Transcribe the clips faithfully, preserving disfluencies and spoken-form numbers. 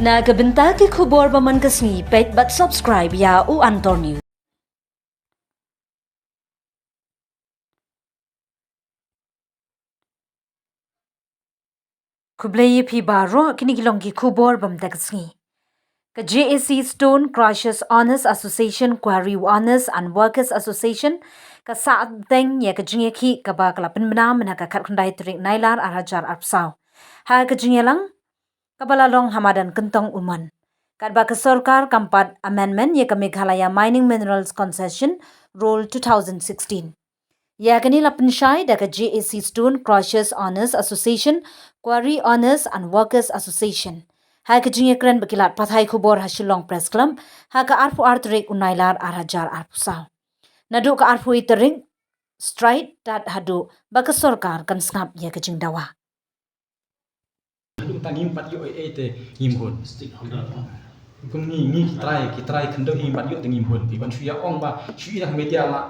Na ka bynta ki khubor ba man ka sngi, peit bad subscribe ïa U Antor News. Khublei ïa phi baroh, kine ki long ki khubor ba mynta ka sngi. Ka J A C Stone Crushers Owners Association, Quarry Owners and Workers Association, ka sah bteng ïa ka jingïakhih kaba ka la pynbna mynha ka khatkhyndai tarik Nailar arhajar arphew saw. Ha ka jingïalang kaba la long ha madan Kyntong Umon, katba ka sorkar kam pat amendment ïa ka Meghalaya Mining Minerals Concession Rule two thousand sixteen. Ïa kane la pynshai da ka J A C Stone Crushers Owners Association, Quarry Owners and Workers Association, ha ka jingïakren bad ki lad pathai khubor ha Shillong Press Club ha ka arphew ar tarik u Nailar arhajar arphew saw. Naduh ka arphew tarik, strike tad haduh ba ka sorkar kan sngap ïa ka jingdawa. Haduh mynta ngim pat ïoh ei ei te ngim hun. Kum ngi, ngi ki trai, ki trai khyndew hi ngim pat ïoh te ngim hun. Phi ban shu ïa ong ba shu ïa ka media la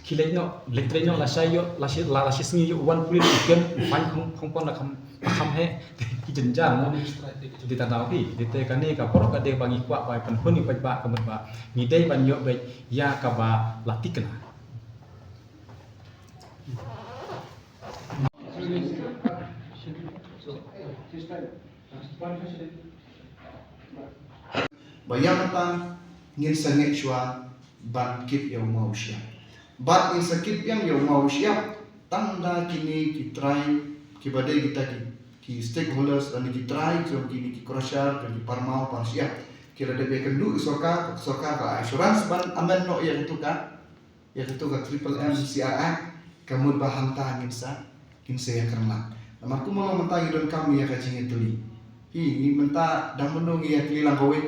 khie leit noh, leit trei noh, lashai ïoh, lashai, la, lashai sngi ïoh wan pulit u kem, u fine khong, khong pon la kham, la kham heh. Ki jynjar mo. Te ta daw phi, te, te kane ka por ka dei ba ngi kwah ba pynhun ïa u paidbah ka mut ba ngi dei ban ïoh beit ïa kaba la thikna. Ba ïa kata ngin sa ngeit shuwa ban kit ïa u maw u shyiap. Bad ngin sa kit biang ïa u maw u shyiap tang da kine ki trai kiba dei kita ki, ki stakeholders lane ki trai jong kine ki crusher jong ki parmaw parshyiap. Ki la dep ïakynduh ïa sorkar, sorkar ka assurance ban amend noh ïa katu ka ïa katu ka Triple M C R Act, ka mut ba hangta ngin sa, ngin sa ïakren lang. Namar kumno mynta ngi donkam ïa ka jingïatylli. Hi, ngi mynta dang mynno ngi ïatylli lang kawei.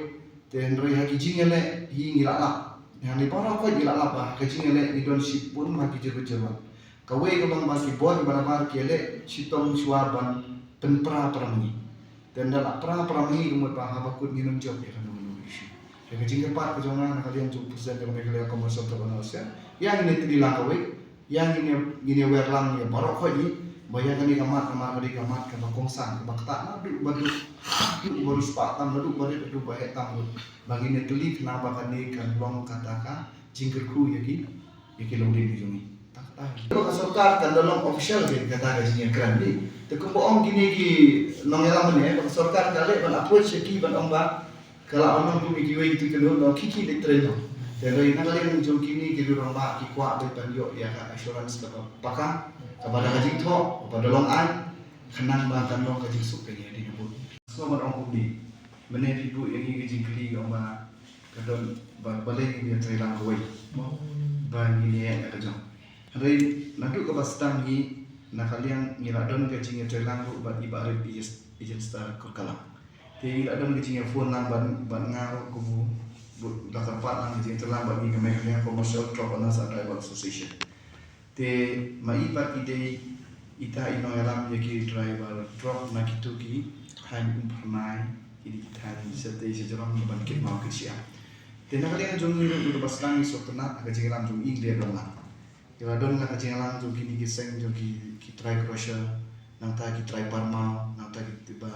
Te hynrei ha ki jingïaleh hi ngi la lap. Hangne baroh khoit ngi la lap ba ha ka jingïaleh ngi don shibun ma ki jyrwat jyrwat. Kawei ka long ba ki bor kiba nabar ki ïaleh shitom shuwa ban pynpra para ma ngi. Te ynda la pra para ma ngi ka mut ba haba kut ngin ym jop ïa kano kano ka issue. Ïa ka jingkyrpad ka jong nga na ka liang jong u President jong ka Meghalaya Commercial Club Association, ïa ngin ïatylli lang kawei, ïa ngin ïa, ngin ïawer lang ïa baroh khoit ngi ba ïa kane ka mat namar ka dei ka mat kaba kongsan kaba ktah naduh ba duk, naduh ba riewspah tam, naduh ba rit, naduh ba heh tam, ba ngin ïatylli khnang ba kane kan long kata ka jingkyrkhu ïa ki, ïa ki longdien ki jong ngi. Ba ka sorkar kan da long official beit kata ka jingïakren hi. Te kumba ong kine ki nongïalam mynne, ba ka sorkar ka leh ban approach ïa ki ban ong ba ka la ong kum kiwei ki tu ki lut noh, ki ki leit trei noh. Te hynrei na ka liang jong kine ki rangbah ki kwah beit ban ïoh ïa ka assurance kaba paka, kaba da ka jingthoh, kaba da long aiñ, khnang ba kan long ka jingsuk ka ïa dei na bun. Sngewbha ban ong kumne, mynne phi buh ïa ngi ka jingkylli ong ba ka don ba, balei ngin ïa trei lang kawei, mo? Ba ngin ïa ïaid ïa ka jong. Hynrei naduh kaba sdang ngi na ka liang ngi la don ka jingïatreilang ruh bad i Bah Rit Ijin, Ijinstad Kurkalang. Te ngi la don ka jingïaphone lang bad, bad nga ruh kum u, u la kyrpad lang ka jingïatreilang bad ngi ka Meghalaya Commercial Truck Owners and Driver Association. Te ma i pat i dei ita i nongïalam ïa ki driver truck na kito ki thaiñ Umphyrnai, kine ki thaiñ shatei shajrong ban kit maw kit shyiap. Te na ka liang jong ngi ruh, ngi ruh ba sdang ngi sngewtynnat ha ka jingïalam jong i ngi la don lang. Ngi la don la ka jingïalam jong kine ki seng jong ki, ki trai crusher, nangta ki trai parmaw, nangta ki ba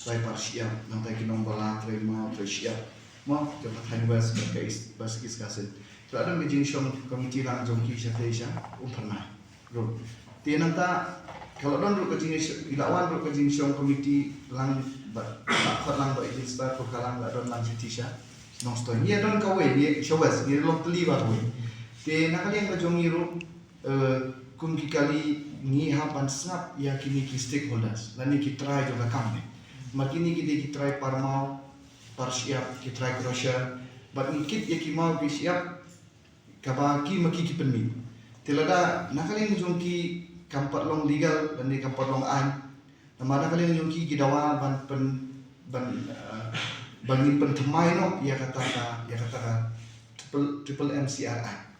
trai parshyiap, nangta ki nongbala trai maw trai shyiap. Mo, jong ka thaiñ West bad ka East, bad ka East Khasi Hills. Ngi la don ka jingshong committee lang jong ki shatei sha Umphyrnai ruh. Te nangta ka la don ruh ka jingshong, ngi la wan ruh ka jingshong committee lang bad, bad khot lang bad Ijinstad Kurkalang, la don lang shatei sha Nongstoiñ. Ngi don kawei, ngi sha West, ngi long tylli ba kawei. Te na ka liang ka jong ngi ruh, eh, kum ki kali ngi hap ban sngap ïa kine ki stakeholders lane ki trai jong ka kam ne. Ma kine ki dei ki trai parmaw, parshyiap, ki trai crusher, bad ngi kit ïa ki maw ki shyiap kaba ki ma ki ki pynmih. Te lada na ka liang jong ki kam pat long legal lane kam pat long aiñ, namar na ka liang jong ki ki dawa ban pyn, ban, eh, ban ngin pynthymmai noh ïa kata ka, ïa kata ka triple, triple M C R Act.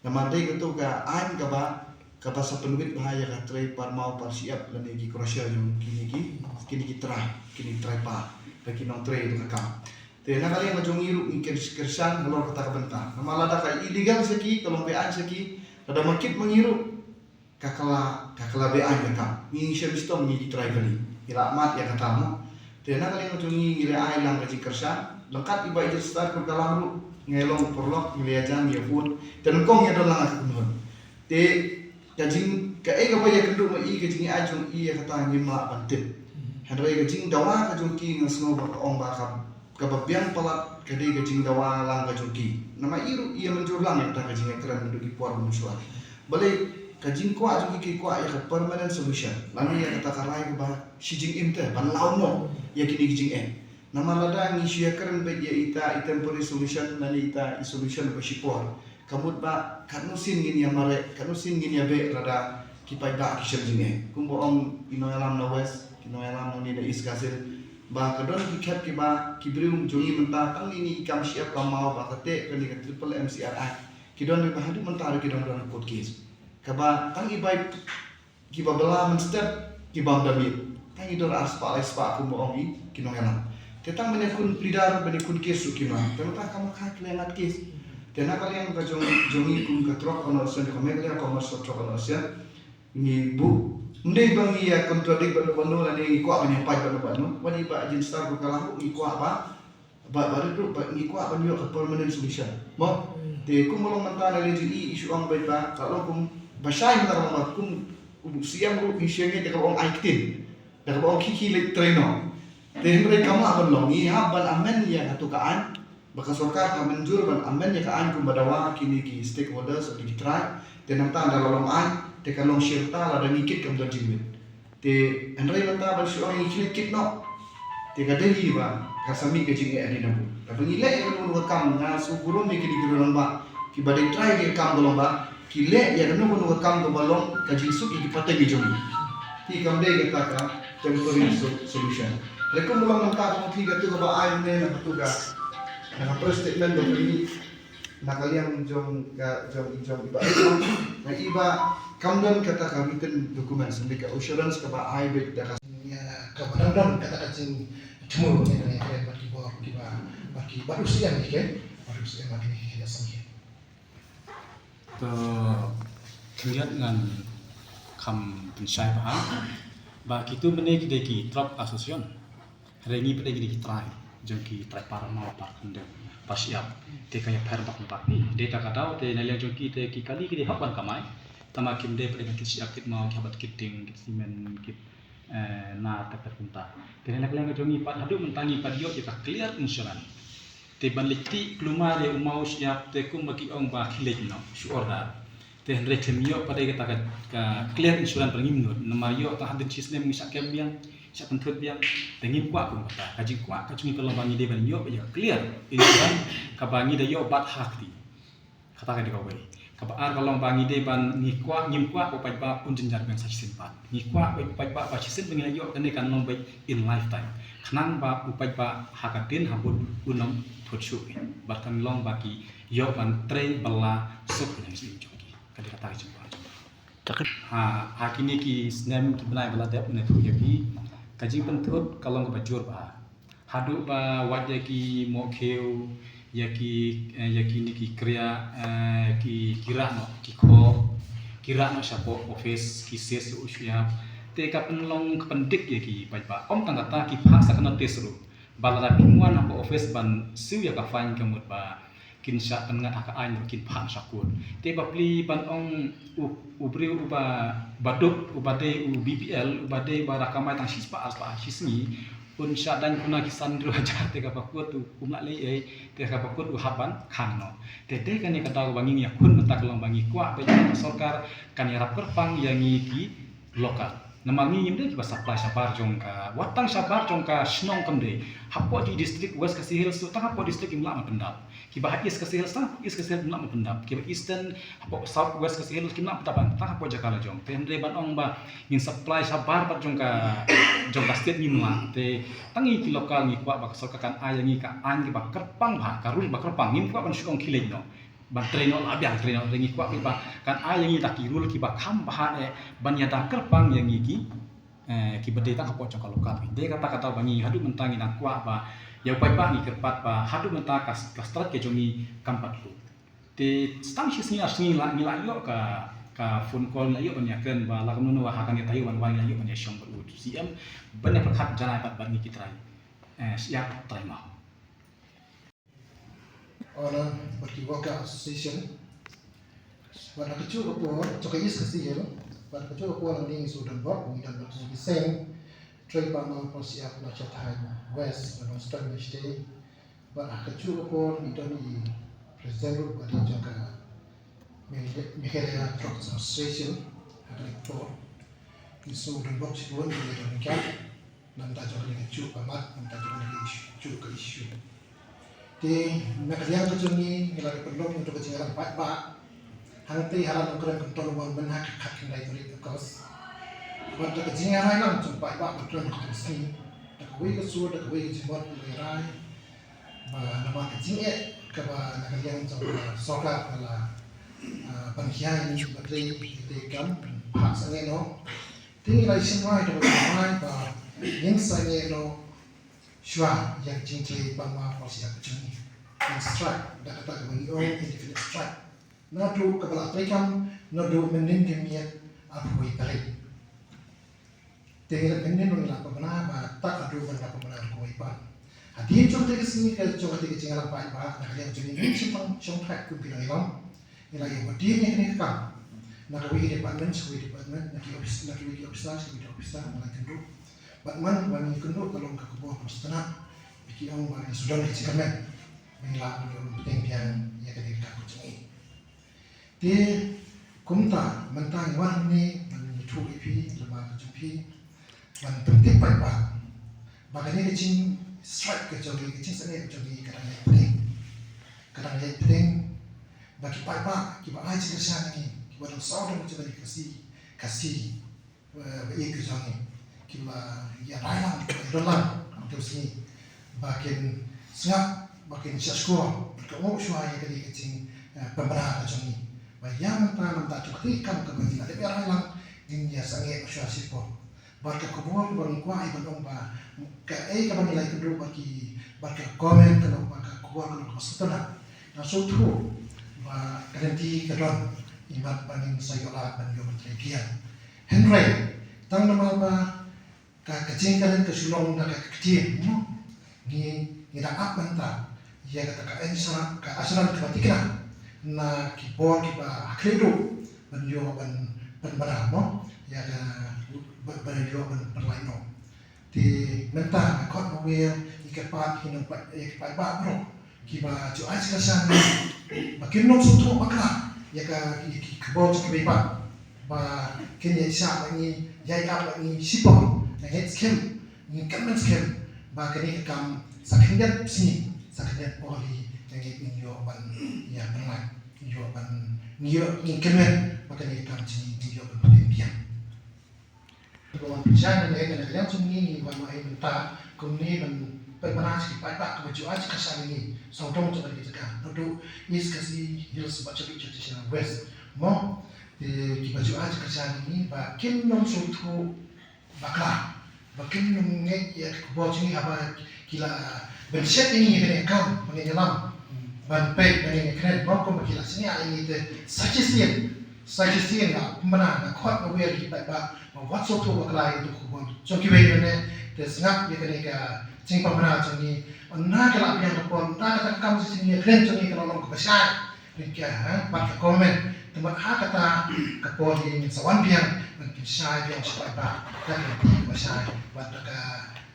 Namar dei kato ka aiñ kaba, kaba sa pynwit bha ïa ka trei parmaw parshyiap lane ki crusher jong kine ki, kine ki trai, kine ki trai par, ba ki nongtrei ïa ka kam. Te na ka liang ka jong ngi ruh ngi kyr, kyrshan halor kata ka bynta. Namar lada ka illegal sha ki, ka long beaiñ sha ki, lada ma kit ma ngi ruh, ka kylla, ka kylla beaiñ ka kam. Ngi shem shitom ngi ki trai kali. Ngi la mad ïa kata mo. Te na ka liang ka jong ngi ngi la ai lang ka jingkyrshan. Lyngkot i Bah Ejit Star Kurkalang ruh, ngi long paralok, ngi la ïa jan, ngi ïa phone. Te nyngkong ngi don lang ka kynhun. Te ka jing, kaei kaba ïakynduh ma i, ka jingïaid jong i ïa kata ngim lah ban tip. Hynrei ka jingdawa ka jong ki nga sngew ba ka ong ba ka, kaba biang palat ka dei ka jingdawa lang ka jong ki. Namar i ruh i ïa mynjur lang ïa kata ka jingïakren naduh ki por mynshuwa. Balei ka jingkwah jong ki, ki kwah ïa ka permanent solution. Lane ïa kata ka rai kaba shi jingim te ban law noh ïa kine ki jingeh. Namar lada ngi shu ïakren beit ïa ita i temporary solution lane ita i solution ba shipor, ka mut ba katno sien ngin ïa mareh, katno sien ngin ïa beh lada ki paidbah ki shem jingeh. Kumba ong i nongïalam na West, ki nongïalam na, na East Khasi Hills, ba ka don ki khep kiba ki briew jong ngi mynta tang ine i kam shyiap ka maw ba kata kane ka Triple M C R Act, ki don ba haduh mynta ruh ki don, don court case. Kaba tang i bai kiba bylla mynstep ki bam da miet. Tang i dor ar spah lai spah kumba ong i ki nongïalam. Te tang ban ïakhun pleader, ban ïakhun case ruh kim lah. Te mynta ka ma kha ki lai ngat case. Te na ka liang ka jong, jong i kum ka Truck Owners Association, ka Meghalaya Commerce Truck Owners Association, ngi buh, ym dei ba ngi ïa contradict bad uno uno lane ngi kwah ban ïa pait bad uno uno. Wat i Bah Ejit Star Kurkalang ruh ngi kwah ba ba, ba rit ruh ba ngi kwah ban ïoh ka permanent solution. Mo? Te kum ba long mynta na liang jong i, i shu ong beit ba ka long kum ba shai mynta ka long ba kum u Syiem ruh i shu ong da kaba ong ai ktien, da kaba ong khie khie leit trei noh. Te hynrei kam lah ban long, ngi hap ban amend ïa kato ka aiñ. Ba ka sorkar ka mynjur ban amend ïa ka aiñ kumba dawa kine ki stakeholders ki trai. Te nangta da la long aiñ te ka long shirta lada ngi kit kam don jingmut. Te hynrei mynta ban shu ong ngi khlem kit noh, te ka dei hi ba ka sa mih ka jingeh hadien nabud. Kaba ngi leh ïa kano kano ka kam, nga sngewburom ïa kine ki rangbah kiba dei trai ïa ka kam ka long ba ki leh ïa kano kano ka kam kaba long ka jingsuk ïa ki pateng ki jong ngi. Te kam dei kata ka temporary so-, solution. Hynrei kum ba long mynta ka mut hi kato kaba ai ne na kato ka, na ka press statement ba phi na ka liang jong ka, jong i, jong i Bah Rit, na i Bah, kam don kata ka written documents, hynrei ka assurance kaba ai beit da ka, ïa, kaba dang don kata ka jingthmu ne, ne, ne, bad ki bor, kiba, bad ki, bad u Syiem, ki, bad u Syiem, bad ki, ki, ki, ki, ki. To, khyndiat ngan kham pynshai bha ba kito mynne ki dei ki truck association. Hynrei ngi pat dei ngi dei ki trai, jong ki trai par maw, par khyndem, par shyiap. Te ka ïapher bak na bak ngi. Dei ta ka daw te na liang jong ki te ki kali ki dei hok ban kamai. Tangba kim dei pat dei ki kit shyiap kit maw, ki hap ban kit tieng, kit simen, kit, eh, nar, te pat kumta. Te na liang jong ngi pat haduh mynta ngi pat ïoh ïa ka clear insurance. Te ban leit tih kulmar ïa u maw shyiap te kumba ki ong ba khie leit noh, shu order. Te hynrei khlem ïoh pat dei kata ka, ka clear insurance pat ngim nud. Namar ïoh tang hadien shisnem ngi shah kem biang, shah pynthut biang. Te ngim kwah kum kata. Ka jingkwah ka jong ngi ka long ba ngi dei ban ïoh ïa ka clear insurance kaba ngi da ïoh bat ha kti. Kata ka dei kawei. Kaba ar ka long ba ngi dei ban, ngi kwah, ngim kwah ba u paidbah un jynjar biang sa shisien pat. Ngi kwah ba u paidbah ba shisien ba ngi la ïoh kane kan long beit in lifetime. Khnang ba u paidbah ha ka dien habud un ym thut shuh. Bad kan long ba ki ïoh ban trei bylla suk ïa ka jingim jong ki. Ka dei kata ka jingkwah jong ngi. Ha, ha kine ki snem ki bnai ba la dep, ne thuh ïa phi, ka jingpynthut ka long kaba jur bha. Haduh ba wat ïa ki mohkhiew, ïa ki, eh, ïa kine ki kriah, eh, ki, ki rah noh, ki khoh, ki rah noh shapoh office, ki siew sha u shyiap. Te ka pynlong ka pyndik ïa ki paidbah. Ym tang kata, ki phah sa ka notice ruh. Ba lada phim wan hapoh office ban siew ïa ka fine ka mut ba kin shah pynngat ha ka aiñ ruh kin phah sha court. Te ba plie ban ong u, u briew uba, ba duk, uba dei u B P L, uba dei ba da kamai tang shispah arspah shi sngi, un shah daiñ kumno ki san hynriew hajar, te kaba kut u, um lah leh ei, te kaba kut u hap ban khang noh. Te dei kane ka daw ba ngi ïakhun mynta ka long ba ngi kwah ba ka sorkar kan ïarap kyrpang ïa ngi ki local. Namar ngi ngim dei kiba supply shabar jong ka, wat tang shabar jong ka shnong kam dei. Hapoh ki district West Khasi Hills, tang hapoh district ngim lah ban pyndap. Kiba ha East Khasi Hills, tang East Khasi Hills ngim lah ban pyndap. Kiba Eastern, hapoh South West Khasi Hills, kim lah ban pyndap, tang hapoh jaka la jong. Te hynrei ban ong ba ngin supply shabar pat jong ka, jong ka state ngim lah. Te tang ngi ki local ngi kwah ba ka sorkar kan ai ïa ngi ka aiñ kiba kyrpang bha, ka rule ba kyrpang. Ngim kwah ban shu ong khie leit noh. Ban trei noh lah biang, trei noh, ngi kwah kiba kan ai ïa ngi da ki rule kiba kham bha eh, ban ïada kyrpang ïa ngi ki, eh, kiba dei tang hapoh jong ka local. Dei kata ka daw ba ngi haduh mynta ngi dang kwah ba ïa u paidbah ngi kyrpad ba haduh mynta ka, ka strike ka jong ngi kam pat lut. Te tang shi sngi ar sngi la ngi la ïoh ka, ka phone call, ngi la ïoh ban ïakren ba la kumno kumno ha kane taïew ban wan, ngi la ïoh ban ïashong bad u C M ban ïapyrkhat janai pat bad ngi ki trai. eh, Siap Trai Maw. Ora bad ki Worker Association. Bad ha kajuh ka por, jong ka East Khasi Hills, bad ha kajuh ka por ngi shu don bok, ngi don bok ngi seng, Trai Bah Maw Paul Siap na Chathai West, na Nongstoiñ State. Bad ha kajuh ka por ngi don i President ruh bad i jong ka Meghalaya Truckers Association, ha kane ka por. Ngi shu don bok shibun, ngi don bok. Namar jong kane ka issue ba mat, namar jong kane ka issue, issue ka issue. Te na ka liang ka jong ngi, ngi la dep pynlong ïa ka jingïalang paidbah. Hangtei ha la nongkrem kan ton wan mynha ka khatkhyndai tarik August. Bad da ka jingïalang jong paidbah ba kren ha ka sngi. Da kawei ka sur, da kawei ka jingmut ngi la rai. Ba namar ka jingeh kaba na ka liang jong ka sorkar ka la, ah, ban hiar ïa ngi ba trei ïa ka kam, phah sangeh noh. Te ngi la ïashem rai da kaba rai ba ngin sangeh noh shuwa ïa ka jingtrei Bah Maw Paul Siap ka jong ngi. Ngin strike da kata kaba ngi ong indefinite strike. Naduh kaba la trei kam, naduh mynnin ka miet arphew tarik. Te ngi la mynnin ngi la pynbna ba tad haduh ban la pynbna ruh kawei pat. Hadien jong kata ka sngi ka jong kata ka jingïalang paidbah na ka liang jong ngi ngin shong thait kum ki nongïalam. Ngi la ïa bud ïa kane ka kam. Na kawei ka department sha kawei department, na ki office, na kiwei ki officer sha kiwei ki officer, ngi la kynduh. Bad man ba ngi kynduh ka long ka khubor kaba sngewtynnat. Ba ki ong ba ngi shu don ka jingkyrmen. Ba ngi lah ban ïoh ban pynbteng biang ïa kane ka kam ka jong ngi. Te kumta mynta ngi wan hangne ban ïathuh ïa phi lyngba ka jong phi ban pyntip paidbah ba kane ka jingstrike ka jong ngi, ka jingsangeh ka jong ngi ka dang leit pdeng. Ka dang leit pdeng ba ki paidbah kiba ai jingkyrshan ïa ngi kiba dang sawdong jong ka Khasi, Khasi. Eh, ba ïeit ka jong ngi kiba ïa rai lang, kiba ïa don lang ha ka sngi ba kin sngap, ba kin shah shkor, ba kin kohnguh shuwa ïa kane ka jing, eh, pynbna ka jong ngi. Ba ïa mynta namar ba jong kata ka kam kaba ngi la dep ïa rai lang ngin ïa sangeh shuwa shipor. Bad ka khubor kaba ngi kwah ïa ban ong ba kaei kaba ngi la ïakynduh bad ki, bad ka government ka long ba ka khubor ka long kaba sngewtynnat. Nga sngewthuh ba ka lynti ka don, imat ba ngin sa ïoh lad ban ïoh ban trei biang. Hynrei tang namar ba ka, ka jingkren ka shu long da ka ktien, mo. Ngi, ngi dang ap mynta ïa kata ka ashran, ka ashran kaba thikna na ki bor kiba ha khlieh duh ban ïoh ban, ban pynbna, mo, ïa ka, ban, ban ïoh ban pynlait noh. Te mynta nga khot nga wer ïa ki paid, ki nongpaid, ïa ki paidbah baroh kiba ju ai jingkyrshan ïa ngi ba kin nym sngewthuh bakla ïa ka, ïa ki khubor jong kiwei pat ba kin ïa shah bad ngi, ïa ïap bad ngi shipor. Nga ngeit skhem, ngi kyrmen skhem ba kane ka kam sa khyndiat sngi, sa khyndiat por hi nga ngeit ngin ïoh ban ïa pynlait, ngin ïoh ban, ngin ïoh, ngi kyrmen ba kane ka kam jong ngi ngin ïoh ban pynbiang. Ba wan pynshai na leh na ka liang jong ngi, ngi wan ai mynta kumne ban pynbna sha ki paidbah kiba ju ai jingkyrshan ïa ngi sawdong jong ka jaka, naduh East Khasi Hills bad sha Traditional West. Mo, te kiba ju ai jingkyrshan ïa ngi ba kin nym sngewthuh bakla, ba kin nym ngeit ïa ka khubor jong ngi haba ki la pynshet ïa ngi ïa kane ka kam ba ngin ïalam ban peit ba ngin ïakren, mo, kumba ki la shaniah ïa ngi te sa shisien, sa shisien nga pynbna, nga khot nga wer ïa ki paidbah ba wat sngewthuh bakla ïa ka khubor jong kiwei lane, te sngap ïa kane ka jingpynbna jong ngi. Ynda ka la biang ka por, ynda kata ka kam shisien ïakren jong ngi ka la long kaba shai, ngi kyrmen, ha, bad ka comment. Te bad ha kata ka por hi ngin sa wan biang ban pynshai biang sha ki paidbah da ka lynti kaba shai bad da ka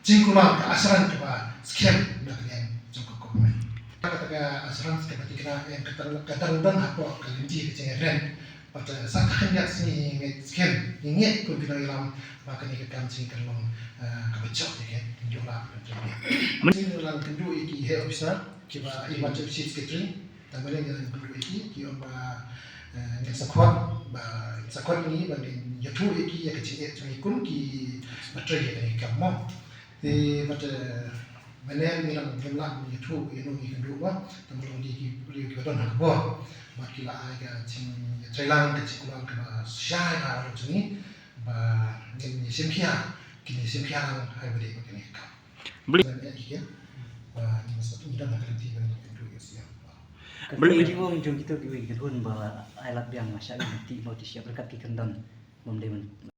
jingkular, ka ashran kaba skhem na ka liang jong ka government. Kata ka ashran kaba thikna em ka dang, ka dang don hapoh ka lynti ka jingïakren. Bad, eh, sa khyndiat sngi ngi ngeit skhem, ngi ngeit kum ki nongïalam ba kane ka kam jong ngi kan long, eh, kaba jop ïa ki, ngi ïoh lad ïa ka. Mynta ngi la kynduh ïa ki head officer kiba, i mat chief secretary, tang ba ngi la kynduh ïa ki, ki ong ba, eh, ngin sa khot, ba ngin sa khot ïa ngi ba ngin ïathuh ïa ki ïa ka jingeh jong ngi kum kiba trei ïa kane ka kam, mo. Te bad, eh, mynne ngi dang, ngim lah ban ïathuh ïa no ngi kynduh, ba tang ba long dei ki briew kiba don ha ka bor. Bad ki la ai ka jingïatreilang, ka jingkular kaba shai ha ka bor jong ngi, ba ngin ïa shim khia, kin ïa shim khia lang ha kaba ïadei bad kane ka kam. Ba ngin ïa, ba ngin sa, ngi don ha ka lynti ba ngin ïa kynduh ïa sha. Ka jingmong jong kito kiwei ki khun ba ai lad biang, nga shah ngi ti ba ti shah berkat ki kyndon bym dei ban